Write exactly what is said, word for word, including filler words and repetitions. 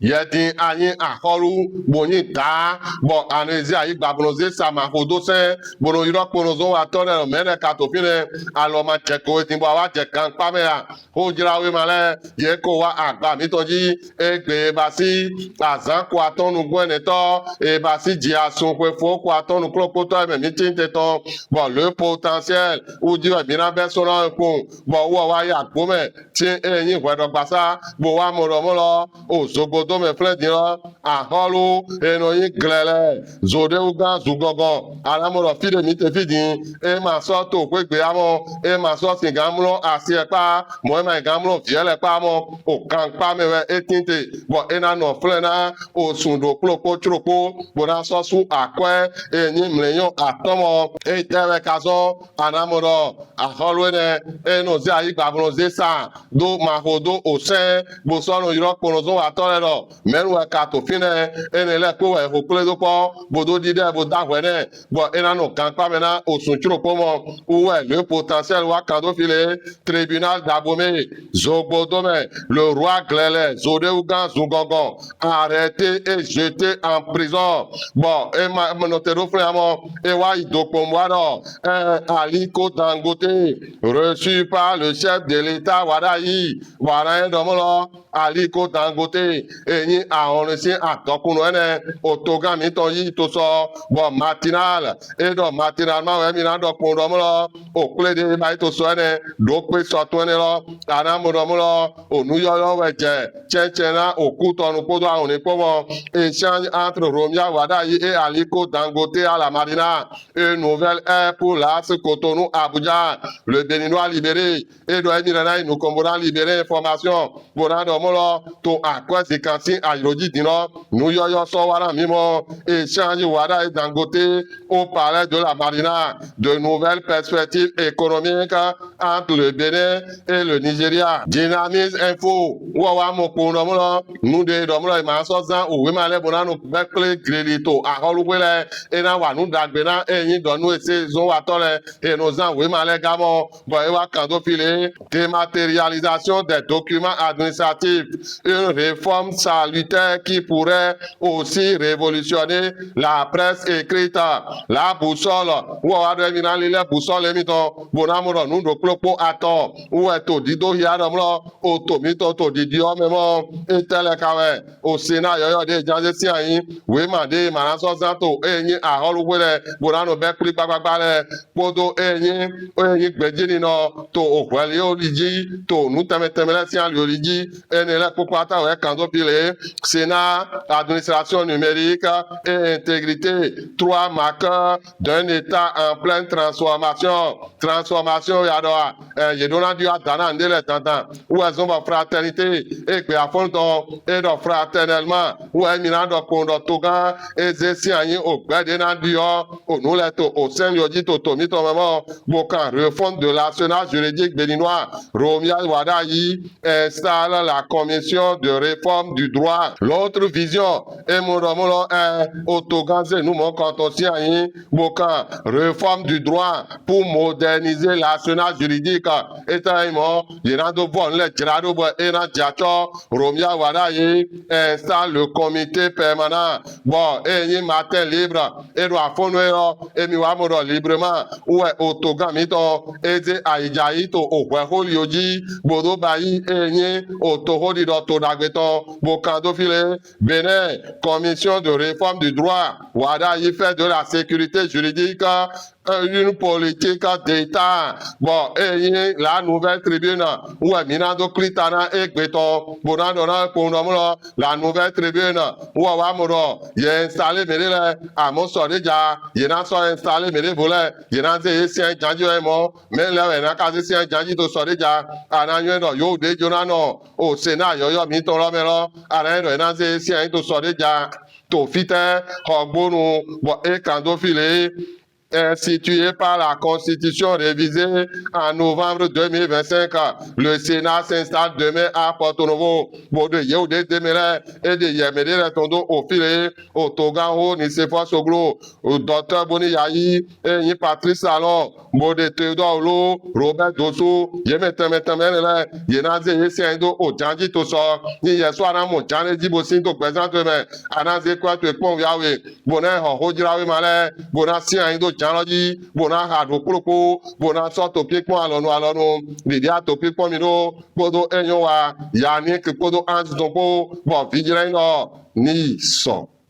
Yɛ din a nyi axɔlu bo nyi daa, bɔ a nɔ ze ayigba bo nɔ ze sa ma xo do sɛn bo nɔ ylɔ kponɔzɔnwatɔ lɛ ɖɔ mɛ ɖe ka to finɛ, alɔ ma jɛ ko we din bɔ a wa jɛ gankpa mɛ ya. Xojlawema lɛ, ye ko wa agba mitɔn ji egbe e basi azan ko atɔn nugbo ɛnɛtɔ, e basi ji asun xwefo ko atɔn nuklokpotɔ e mɛ mi tin te tɔn, bɔ Le Potentiel wu ji wɛ mi na bɛ sɔn na kpɔn, bɔ wɔ wa yi agbo mɛ tin e nyi hwɛɖɔgbasa bo wa mɔ ɖɔ mɔ lɔ o zogbodo mɛ flɛn din lɔ, axɔlu e nɔ nyi glɛlɛ zoɖewugan zugɔngɔn, a na mɔ ɖɔ fi ɖe mi te fi din, e ma sɔ to xwegbe amɔ, e ma sɔ sin gan mlɔ asi ɛ kpa, mɔ e ma yi gan mlɔ viɛ lɛ kpa mɔ, o gankpa mɛ wɛ e tin te, bɔ e na nɔ flɛn na o sun ɖokplokpo clokpo bo na sɔ su akwɛ e nyi mlɛnyɔ atɔn mɔ. Etɛ wɛ ka zɔn? A na mɔ ɖɔ axɔlu enɛ e nɔ ze ayigba bo nɔ ze sa do ma xo do o sɛn bo sɔ nɔ ylɔ kponɔzɔnwatɔ lɛ ɖɔ mɛnu wɛ ka to finɛ, enɛ lɛ kpo wɛ xo kple do kpɔ bo do ɖiɖɛ bo da hwɛ nɛ, bɔ e na nɔ gankpa mɛ na o sun clokpo mɔ. Wu wɛ Le Potentiel wa kan do fi le, tribunal d'Abomey zogbodo mɛ, le roi glɛlɛ zoɖewugan zugɔngɔn arrêté et jeté en prison. Bon, e ma nɔ te ɖo flɛn mɔ, e wa yi do kpɔn bɔ ɖɔ, eh, Aliko Dangote reçu par le chef de l'État Wadagni, bɔ a na nyi ɖɔ mɔ lɔ Aliko Dangote e nyi ahɔnlin sin adɔkunnɔ enɛ, o togan mitɔn yi to sɔ, bɔ Matinal e ɖɔ Matinal ma wɛ mi na ɖɔ kpɔn ɖɔ mɔ lɔ o kple ɖe ba yi to sɔ enɛ ɖo kpe sɔ tɔn enɛ lɔ, a na mɔ ɖɔ mɔ lɔ o nu yɔyɔ wɛ jɛ cɛncɛn na o kutɔnu kpodo ahɔnlin kpo mɔ. Échange entre Romuald Wadagni et Aliko Dangote à la Marina. Une nouvelle ère pour l'Axe Cotonou Abuja. Le Béninois Libéré e ɖɔ emi ɖe na yi nukɔn bo na libérer information bo na ɖɔ mɔ lɔ to akwɛ zikan sin ayro ji din lɔ, nu yɔyɔ sɔ wa na mi mɔ, Échange Wadagni et Dangote au palais de la Marina, de nouvelles perspectives économiques entre le Bénin et le Nigeria. Dynamis Info wɔ wa mɔ kpɔn ɖɔ mɔ lɔ nu ɖe ɖɔ mɔ lɔ e ma sɔ zan o wema lɛ bo na nɔ bɛ kple gleli to axɔluxwe lɛ, e na wa nu ɖagbe na e nyi ɖɔ nu e se zɔn watɔ lɛ e nɔ zan wema lɛ ga mɔ. Bon, e wa kan do fi le, dématérialisation des documents administratifs, une réforme salutaire qui pourrait aussi révolutionner la presse écrite. La Boussole, wɔ wa ɖɔ emi na lilɛ Boussole emitɔn bo na mɔ ɖɔ nu ɖokplokpo atɔn wɛ to dido hia ɖɔ mɔ lɔ o to mitɔn to didiɔ mɛ mɔ. Etɛ lɛ ka wɛ? O Sénat yɔyɔ ɖe jan ze sin anyi wema ɖe ma na sɔ zan to e nyi axɔluxwe lɛ bo na nɔ bɛ kpli gbagbagba lɛ kpodo e nyi e nyi gbejininɔ to o hwɛli o li ji to nu tɛmɛ tɛmɛ lɛ sin ali o li ji. Enɛ lɛ kpokpo ata wɛ kan do fi le, Sénat, administration numérique et intégrité, trois marqueurs d'un État en pleine transformation. Transformation ya ɖɔ a, eh, ye ɖo na ɖi ada na nde lɛ dandan. Wɛ zɔn bɔ Fraternité e gbe afɔnu tɔn e ɖɔ fraternellement wɛ mi na ɖɔ kpɔn ɖɔ togan e ze sin anyi o gbɛ ɖe na ɖi ɔ o nu lɛ to o sɛn yɔ ji to to mitɔn mɛ mɔ. Bo kan, réforme de l'arsenal juridique béninois, Romuald Wadagni installe la commission de réforme du droit. L'autre vision, e mɔ ɖɔ mɔ lɔ, eh, o togan ze nu mɔ kɔntɔn sin anyi bo kan, réforme du droit pour moderniser l'arsenal juridique. Eta yi mɔ ye na do vɔ nu lɛ jra ɖo bɔ e na ja tsɔ. Romuald Wadagni installe le comité permanent. Bon, e nyi Matin Libre e ɖo afɔnu e lɔ, emi wa mɔ ɖɔ librement wɛ o togan mitɔn e ze ayijayi to o hwɛxo li o ji bo do ba yi e nyi o toxo ɖiɖɔ to ɖagbe tɔn bo kan do fi le. Bénin, commission de réforme du droit, Wadagni fait de la sécurité juridique euh, une politique d'État. Bon, e nyi La Nouvelle Tribune wɛ mi na do kpli ta na egbe tɔn bo na ɖɔ na kpɔn ɖɔ mɔ lɔ La Nouvelle Tribune wɔ wa mɔ ɖɔ ye installer mɛ ɖe lɛ, amɔ sɔ ɖe ja ye na sɔ installer mɛ ɖevo lɛ, ye na ze ye sin jan ji wɛ mɔ, mɛ lɛ wɛ na ka ze sin jan ji to sɔ ɖe ja. A na nyɔ ɖɔ yo ɖe jo na nɔ o Sénat yɔyɔ mitɔn lɔ mɛ lɔ, a na nyɔ ɖɔ ye na ze ye sin to sɔ ɖe ja to fitɛ xɔgbonu. Bon, e kan do fi le, institué par la Constitution révisée en novembre deux mille vingt-cinq. Le Sénat s'installe demain à Porto-Novo. Bon, de Yéhudé Demelin et de Yémédé Retondo au filet, au Togan, au Nicéphore Soglo, au docteur Boni Yayi, et ni Patrice Salon, bon, de Théodore Olo, Robert Dossou, Yémé Tɛmɛ Tɛmɛ lɛ, Yéna Zé Yé Sɛndo, au Djandji Tosso, ni Yésu Anamo Djandji Bosin, donc, présente, mais, Anazé quoi, tu es con, Yahweh. Bon, hein, ho, ho, jira, oui, malin. Bon, hein, si, hein, do, djan, lo, di. Bon, hein, ha, do, klo, klo. Bon, hein, so, to, pied, kpɔn, alɔ, nu, alɔ, nu. Lidi, a, to, pied, kpɔn, mi, do. Kpodo, e, nyo, wa. Ya, ni, ke, kpodo, an, ti, ton, kpo. Bon, vi, jira, no. Ni, so.